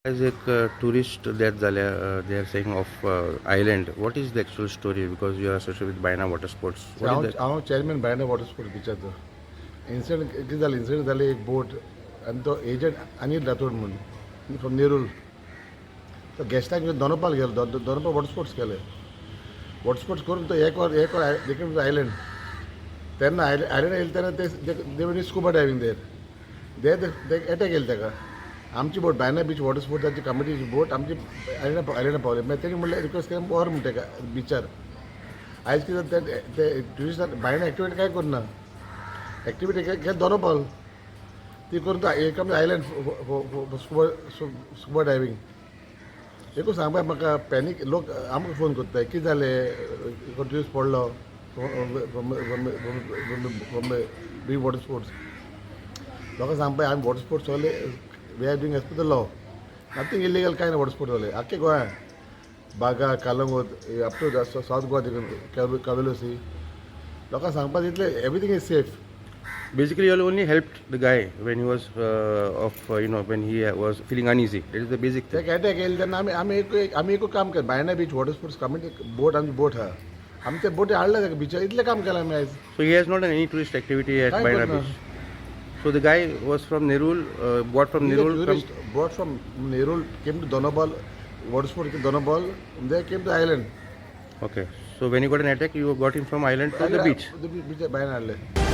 आयज एक tourist death जाल्या, they are saying of island. What is the actual story, because you are associate with Baina Water Sports? हांव हांव chairman बायना water sports बिचाचो. Incident कितें जालें? इन्सिडंट जालें, एक बोट आनी तो एजंट अनिल राठोड म्हणून फ्रॉम नेरूल, तो गेस्टाक घेवन दोनपाल गेलो. दोनपाल वॉटर स्पोर्ट्स केले. वॉटर स्पोर्ट्स करून तो एक वर एक वर आयलंड. तेन्ना आयलंड येयले तेन्ना ते they scuba diving there. They attack येयले ताका. आमची बोट, बायना बीच वॉटर स्पोर्ट्साची कमिटीची बोट आमची आयलंडा पावली. मागीर तेणी म्हणलें, रिक्वेस्ट केलें, व्हर म्हणटा तेका बिचार. आयज कितें ते ते ट्युरिस्टान बायना एक्टिविटी काय करना. एक्टिविटी काय दोनो पावल ती करून तो एक आयलंड स्कुबा डायवींग. एकूच सांगपा म्हाका, पॅनीक लोक आमकां फोन करताय, कितें जालें, ट्युरिस्ट पडलो बी वॉटर स्पोर्ट्स. लोकांक सांगपा, आमी वॉटर स्पोर्ट्स वाले, we are doing as per the law, nothing illegal. काय ना वॉटर स्पोर्ट्स वाले आख्खे गोंया, Baga, Calangute, up to south Goa देखून कावेलोसी. लोकांक सांगपा तितलें, everything is safe. Basically, you all only helped the guy when he was of you know when he was feeling uneasy. That is the basic thing. ताका attack येयले तेन्ना आमी एकूच काम केलें. बायना beach water sports committee boat, आमची बोट आहा, आमी ते बोटी हाडले ताका बिचार. इतलें काम केलां आमी आयज. So he has not done any tourist activity at काय Baina करना? Beach. So the guy was from Nerul, brought from Nerul. From, Tourist brought from Nerul, came to Dona Paula, water sport Dona Paula, they came to island. Okay. So when he got an attack, you got him from island to the beach. Beach, Baina हाडले.